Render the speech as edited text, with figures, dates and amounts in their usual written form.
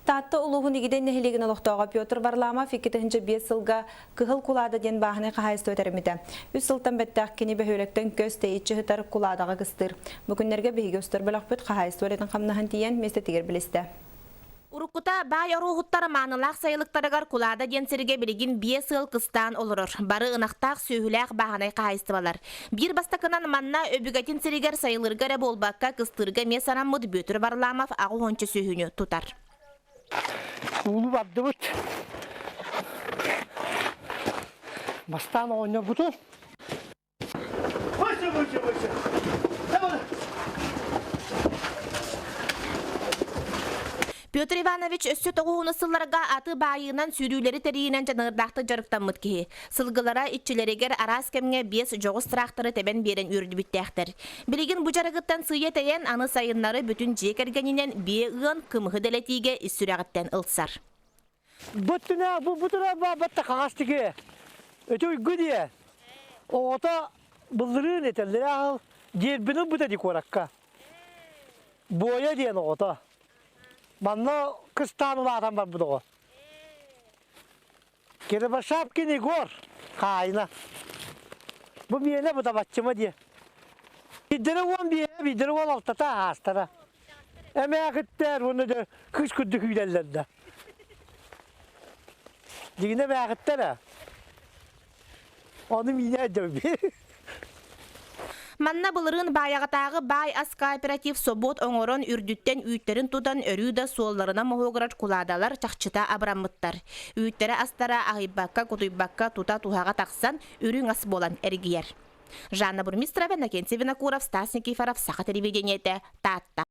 Таатта улууһун Игидэй нэһилиэгин олохтооҕо Петр Варламов 2005 сылга Кыһыл Кулаада диэн бааһынай хаһаайыстыба тэриммитэ. Үс сылтан бэттэх кини бөһүөлэктэн көс тэйиччи сытар Кулаадаҕа кыстыыр. Бу күннэргэ биһиги устар бөлөхпүт хаһаайыстыба үлэтин хамнаһын тиийэн миэстэтигэр билистэ. Уруккута баай оруоһуттар маанылаах сайылыктарыгар Кулаада диэн сиргэ билигин биэс ыал кыстаан олорор. Бары ынахтаах сүөһүлээх бааһынай хаһаайыстыбалар. Биир бастакынан манна өбүгэтин сиригэр сайылыырга эрэ буолбакка, кыстыырга эмиэ санаммыт Бүөтүр Варламов аҕыс уонча сүөһүнү тутар. Уулу бардыбыт. Бастаан оҕонньорбутун Петр Иванович өссө тоҕуһуну сылларга аты баайыынан сүүрүүлэри тэрийинэн дьаныардаахтык дьарыктаммыт киһи. Сылгылара иччилэригэр араас кэмҥэ биэс дьоҕус тыраахтары тэбэн биэрэн үөрдүбүттээхтэр. Билигин бу дьарыгыттан сыыйа тэйэн, аны сайыннары бүтүн дьиэ кэргэнинэн биэ ыан, кымыһы дэлэтиигэ ис сүрэҕиттэн ылсар. Буттуна бу бутура батта хаҥас тиги. Өтө уйгу диye. Оҕото былырыын этэллэрэ аһыл дьиэрбин ылбыта ди куоракка. Буойа диэн оҕото. Манна кыстаан улаатан барбыт оҕо. Кирбашапкин Егор хаайына. Бу миэнэ бутабаччыма диye. Биирдэрэ уон биэһэ, биирдэрэ уон алтата аастара. Эмээхиттэр уонна да кыыс курдук күүлэллэр да. Дьигинэ эмээхиттэр ээ. Ону миинэ дьэби. Манна былырыын Баайаҕатааҕы баай ас кооператив собуот оҥорон үрдүттэн үүттэрин тутан өрүү да суолларынан моһуогурар кулаадалар чахчыта абыраммыттар. Үүттэрэ-астара аһыйбакка, кутуйбакка тута туһаҕа тахсан үрүҥ ас буолан эргийэр. Жанна Бурмистрова, Иннокентий Винокуров, Стас Никифоров, Саха телевидениетэ, Таатта.